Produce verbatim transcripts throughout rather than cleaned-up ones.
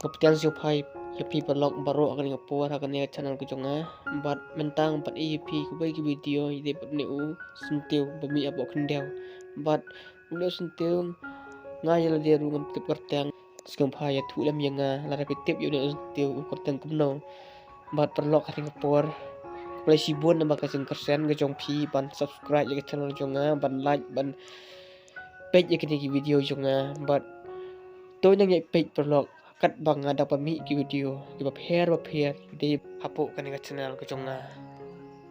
Ka pyrthei sngewbha ïa phi paralok baroh ha kane ka por ha kane ka channel ka jong nga. Bad mynta pat ïa phi kawei ka video ïa dei bad une u syntiew ba mih hapoh khyndew. Bad une u syntiew nga ïa lade ruh ngam tip kyrteng. Sngewbha ïathuh lem ïa nga lada phi tip ïa une u syntiew u kyrteng kumno. Bad paralok ha kane ka por, khublei shibun namar ka jingkyrshan ka jong phi ban subscribe ïa ka channel jong nga, ban like, ban peit ïa kine ki video jong nga. Bad to nang ïa peit paralok katba nga da pynmih ki video kiba pher ba pher ki dei hapoh kane ka channel ka jong nga.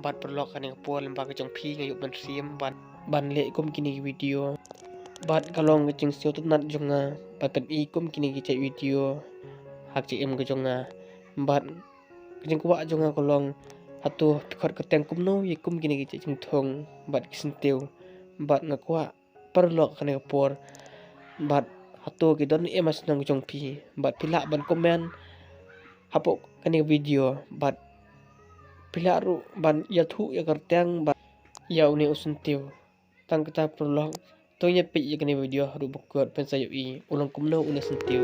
Bad paralok ha kane ka por lyngba ka jong phi nga ïoh mynsiem ban, ban leh kum kine ki video. Bad ka long ka jingsngewtynnat jong nga ban pyni kum kine ki jait video ha ka jingim ka jong nga. Bad ka jingkwah jong nga ka long hato phi khot kyrteng kumno ïa kum kine ki jait jingthung bad ki syntiew. Bad nga kwah paralok ha kane ka por, bad hato ki don em ha shnong jong phi, bad phi lah ban comment hapoh kane ka video, bad phi lah ruh ban ïathuh ïa ka kyrteng bad ïa une u syntiew. Tang kata paralok, to nang ïa peit ïa kane ka video haduh ba kut phin sa ïohi u long kumno une u syntiew.